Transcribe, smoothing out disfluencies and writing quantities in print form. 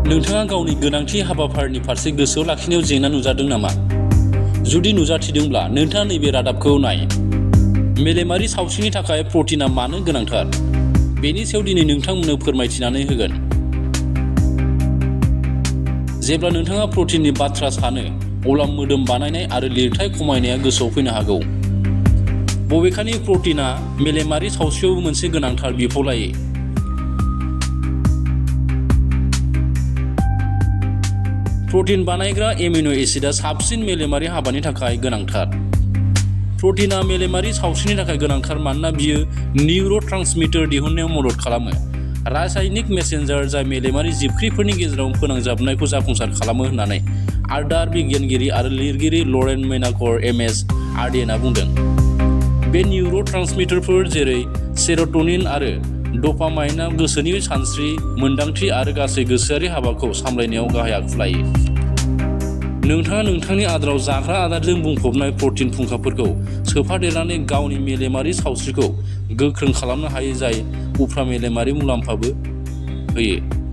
नोंथाङा गावनि गोनांथि हाबाफारिनि फारसे गोसोआव लाखिनायाव जेंना नुजादों नामा? जुदि नुजाथिदोंब्ला नोंथाङा नैबे रादाबखौ नाय। मेलेमारि सावस्रिनि थाखाय प्रटिना मानो गोनांथार? बेनि सायाव दिनै नोंथांमोननो फोरमायथिनानै होगोन। जेब्ला नोंथाङा प्रटिननि बाथ्रा सानो, अब्ला मोदोम बानायनाय आरो लिरथाय खमायनाया गोसोआव फैनो हागौ। बबेखानि प्रटिना मेलेमारि सावस्रियावबो मोनसे गोनांथार बिफाव लायो। प्रटिन बानायग्रा एमिनो एसिडआ साबसिन मेलेमारि हाबानि थाखाय गोनांथार। प्रटिना मेलेमारि सावस्रिनि थाखाय गोनांथार मानोना बियो निउर'ट्रान्समिटार दिहुननायाव मदद खालामो, रासायनिक मेसेन्जार जाय मेलेमारि जिबख्रिफोरनि गेजेराव फोनांजाबनायखौ जाफुंसार खालामो होननानै आदार बिगियानगिरि आरो लिरगिरि लरेन मेनाकर एमएस आरडिएनआ बुंदों। बे निउर'ट्रान्समिटारफोर जेरै सेर'ट'निन आरो डपामाइनआ गोसोनि सानस्रि, मोन्दांथि आरो गासै गोसोआरि हाबाखौ सामलायनायाव गाहाय आखु लायो। नोंथाङा नोंथांनि आदाराव जाग्रा आदारजों बुंफबनाय प्रटिन फुंखाफोरखौ सोफादेरनानै गावनि मेलेमारि सावस्रिखौ गोख्रों खालामनो हायो, जाय उफ्रा मेलेमारि मुलाम्फाबो होयो।